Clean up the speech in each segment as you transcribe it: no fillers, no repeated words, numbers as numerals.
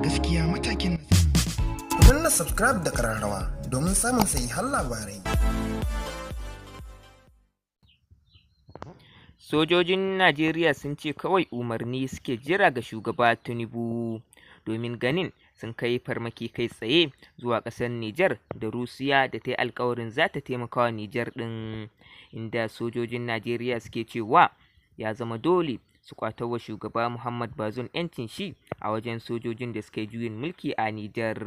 Gaskiya matakin Ku danna subscribe da kararrawa domin samun sahihan labarai. Sojojin Najeriya sun ce kawai umarni suke jira ga Shugaba Tinubu domin ganin sun kai farmaki kai tsaye zuwa ƙasar Nijar da Rusiya da ta yi alkawarin za ta taimaka wa Nijar ɗin, inda sojojin Najeriya suke cewa ya zama dole su ƙwatar wa Shugaba Muhammad Bazoum 'yancin shi a wajen sojojin da suka yi juyin mulki a Nijar.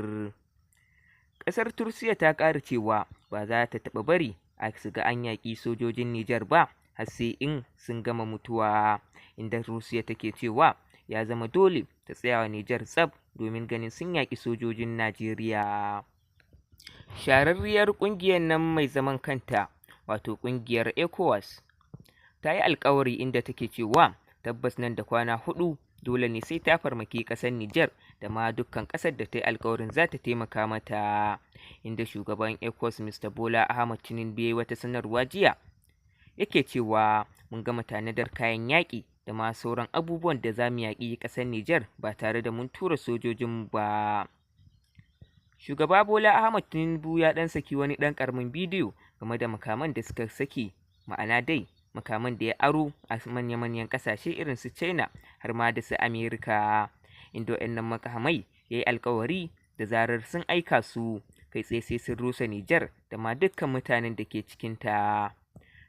Ƙasar Turkiya ta ƙara cewa ba za ta taɓa bari a su ga an yaƙi sojojin Nijar ba har sai in sun gama mutuwa, inda Rusiya take cewa ya zama dole ta tsaya wa Nijar tsaf domin ganin sun yaƙi sojojin Najeriya. Shahararriyar ƙungiyar nan mai zaman kanta, wato ƙungiyar ECOWAS, ta yi alkawari inda take cewa tabbas nan da kwana 4 dole ne sai ta farmaki ƙasar Nijar da ma dukkan ƙasar da ta yi alkawarin za ta taimaka mata, inda shugaban ECOWAS Mr. Bola Ahmed Tinubu ya yi wata sanarwa jiya yake cewa mun gama tanadar kayan yaƙi da ma sauran abubuwan da za mu yaƙi ƙasar Nijar ba tare da mun tura sojojin ba. Shugaba Bola Ahmed Tinubu ya ɗan saki wani ɗan ƙaramin bidiyo game da makaman da suka saki, ma'ana dai makaman da ya aro a manya-manyan ƙasashe irin su China har ma da su Amerika, inda waɗannan makamai ya yi alkawari da zarar sun aika su kai tsaye sai sun rusa Nijar da ma dukkan mutanen da ke cikinta.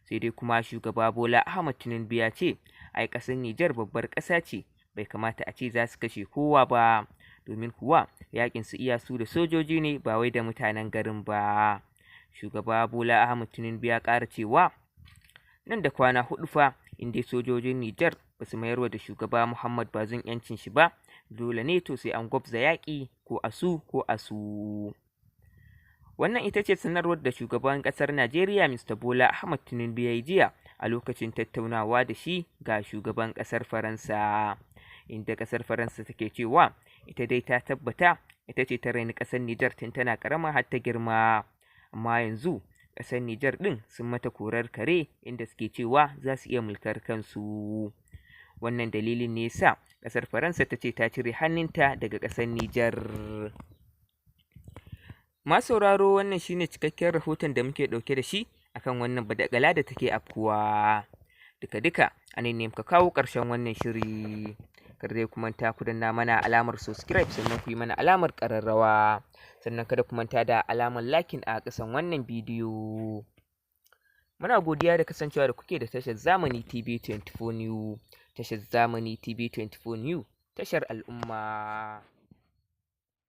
Sai dai kuma Shugaba Bola Ahmed Tinubu ya ce ai ƙasar Nijar babbar ƙasa ce, bai kamata a ce za su kashe kowa ba, domin kuwa yaƙin su iya su da sojoji ne ba wai da mutanen garin ba. Shugaba Bola Ahmed Tinubu ya ƙara cewa nan da kwana 4 fa in dai sojojin Nijar ba su mayarwa da Shugaba Muhammad Bazoum 'yancin shi ba, dole ne to sai an gwabza yaƙi ko a su ko a su. Wannan ita ce sanarwar da shugaban ƙasar Najeriya Mr. Bola Ahmed Tinubu ya yi jiya a lokacin tattaunawa da shi ga shugaban ƙasar Faransa, inda ƙasar Faransa take cewa ita dai ta tabbata ita ce ta raini ƙasar Nijar tun tana ƙarama har ta girma, amma yanzu ƙasar Nijar ɗin sun mata korar kare inda suke cewa za su iya mulkar kansu. Wannan dalilin ne yasa ƙasar Faransa ta ce ta cire hannunta daga ƙasar Nijar. Ma sauraro, wannan shine cikakken rahoton da muke ɗauke da shi akan wannan badakala da take afkuwa. Duka-duka a nan ne muka kawo ƙarshen wannan shiri. Kar dai ku manta ku danna mana alamar subscribe, sannan ku yi mana alamar ƙararrawa. Sannan kada ku manta da alamar liking a ƙasan wannan bidiyo. Muna godiya da kasancewa da kuke da tashar Zamani TV 24 New. Tashar Zamani TV 24 New, tashar al'umma.